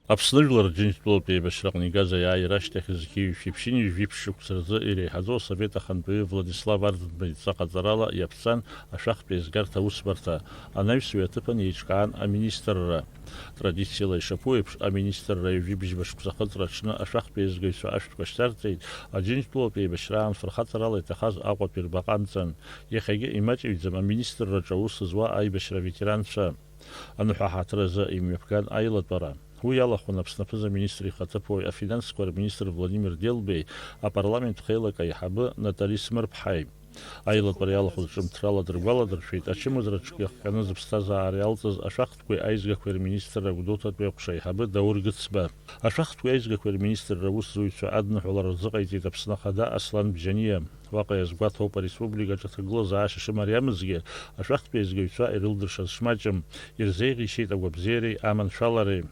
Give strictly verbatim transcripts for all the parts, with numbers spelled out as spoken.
Аԥсны жәлар Џьынџьтәылатә еибашьраҟны игаз аиааира ашьҭахь зқьи жәшәи ԥшьынҩажәи ԥшьшықәса рзы иреиҳаӡоу асовет ахантәаҩы Владислав Арӡынба идҵа ҟаҵарала иаԥҵан ашәахтә еизгарҭа аусбарҭа. Анаҩс уи аҭыԥан еиҿкаан аминистрра. Традициала ишаԥу еиԥш, аминистрра ҩажәи бжьба шықәса ахыҵра аҽны ашәахтә еизгаҩцәа ашәҭқәа шьҭарҵеит, Аџьынџьтәылатә еибашьраан фырхаҵарала иҭахаз Аҟәатәи рбаҟа амҵан. Иахьагьы имаҷыҩӡам аминистрраҿы аус зуа аибашьра аветеранцәа. Аныҳәа ҳаҭыр азы имҩаԥган аилатәара. Уи иалахәын Аԥсны аԥыза-министр ихаҭыԥуаҩ, афинансқәа рминистр Владимир Делбеи апарламент хеилак аиҳабы Натали Смырԥҳаи. Аилатәара иалахәыз ҿымҭрала дыргәаладыршәеит, ачымазара ҿкы иахҟьаны зыԥсҭазаара иалҵыз ашәахтәқәеи аизгақәеи рминистрра Гәдоуҭатәи аҟәша аиҳабы Даур Гыцба. Ашәахтәқәеи аизгақәеи рминистрра аусзуҩцәа адныҳәалара рзыҟаиҵеит Аԥсны Ахада Аслан Бжьаниа. Уаҟа иазгәаҭоуп, ареспубликаҿы аҭагылазаашьа шымариамызгьы, ашәахтәи аизгаҩцәа ирылдыршаз шмаҷым, ирзеиӷьеишьеит агәабзиареи аманшәалареи.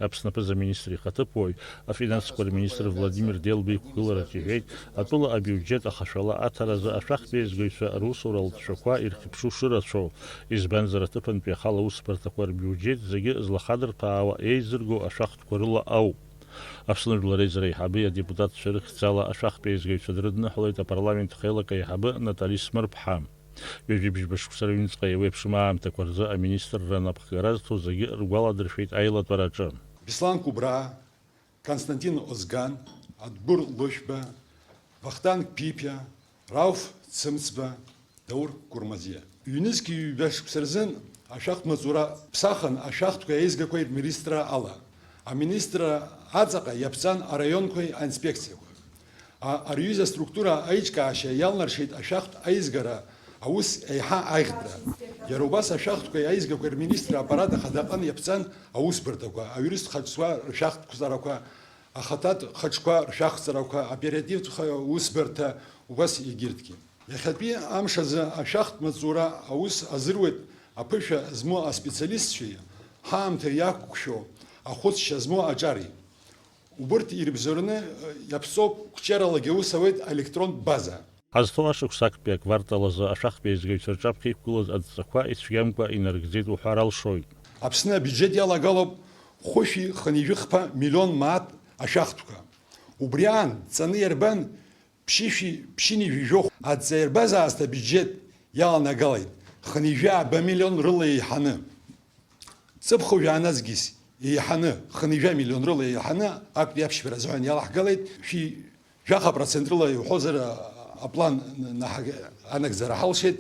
Аԥсны аԥыза-министр ихаҭыԥуаҩ, афинансқәа рминистр Владимир Делба иқәгылараҿ иҳәеит, атәыла абиуџьет ахашәала аҭаразы ашәахтә еизгаҩцәа русура алҵшәақәа ирхьыԥшу шырацәоу, избанзар, аҭыԥантәи ахала аусбарҭақәа рбиуџьет зегьы злахадырԥаауа еизырго ашәахтәқәа рыла ауп. Аԥсны Жәлар Реизара аиҳабы адепутатцәа рыхьӡала ашәахтә еизгаҩцәа дрыдныҳәалеит апарламент хеилак аиҳабы Натали Смырԥҳа. Ҩажәи бжьба шықәса рыҩныҵҟа еиуеиԥшым аамҭақәа рзы аминистрра анапхгара зҭо зегьы ргәаладыршәеит аилатәараҿы. Беслан Кәыбраа, Константин Озган, Адгәыр Лышәба, Вахтанг Ԥиԥиа, Рауф Цымцба, Даур Курмазиа. Ҩнызқь ҩба шықәса рзын ашәахтә маҵура ԥсахын ашәахтәқәеи аизгақәеи рминистрра ала. Аминистрра аҵаҟа иаԥҵан араионқәеи аинспекциақәа. А-, арҩыза структура аиҿкаашьа иалнаршеит ашәахтә аизгара аус еиҳа аиӷьтәра. Иара убас ашәахтәқәеи аизгақәеи рминистрра аппарат ахадаҟны иаԥҵан аусбарҭақәа, аҩрыстә хаҿқәа ршәахтәқәҵарақәа, ахаҭатә хаҿқәа ршәахҵарақәа, аоперативтә ха-, усбарҭа, убас егьырҭгьы. Иахьатәи амш азы ашәахтә маҵзура аус азыруеит аԥышәа змоу аспециалистцәеи ҳаамҭа иақәгәшәо ахәыцшьа змоу аҿари. Убырҭ ирыбзоураны, э, иаԥҵоуп, қәҿиаралагьы аус ауеит аелектронтә база. Ҳазҭоу ашықәс актәи аквартал азы ашәахтә еизгаҩцәа рҿаԥхьа иқәгылаз адҵақәа ицәгьамкәа инарыгӡеит уҳәар алшоит. Аԥсны абиуџьет иалагалоуп хәышәи хынҩажәи хԥа миллион мааҭ ашәахтәқәа. Убри аан дҵаны иарбан ԥшьышәи ԥшьынҩажәи жәохә адҵа иарбаз аасҭа абиуџьет иаланагалеит хынҩажәи ааба миллион рыла еиҳаны. Ҵыԥх жәааназгьыс еиҳаны, хынҩажәа миллион рыла еиҳаны актәи аԥшьбара азыҳәан иалаҳгалеит, шәи жәаха процент рыла иуҳәозар, аплан наҳаг-, анагӡара ҳалшеит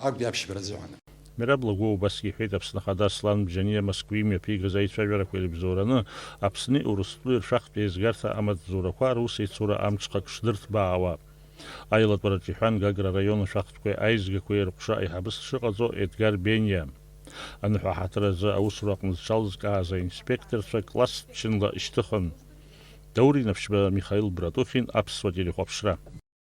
актәи аԥшьбара азыҳәан. Мераб Лагәуа убасгьы иҳәеит, Аԥсны Ахада Аслан Бжьаниа Москва имҩаԥигаз аицәажәарақәа ирыбзоураны Аԥсни Урыстәылеи ршәахтә еизгарҭа амаҵзурақәа русеицура амҽхак шдырҭбаауа. Аилатәараҿы иҳәан Гагра араион ашәахтәқәеи аизгақәеи рҟәша аиҳабыс дшыҟаҵо Едгар Бениа. Аныҳәа ҳаҭыр азы аусура аҟны зҽалызкааз аинспекторцәа классчынла ишьҭыхын. Даур Инаԥшьба, Михаил Братухин, Аԥсуа телехәаԥшра.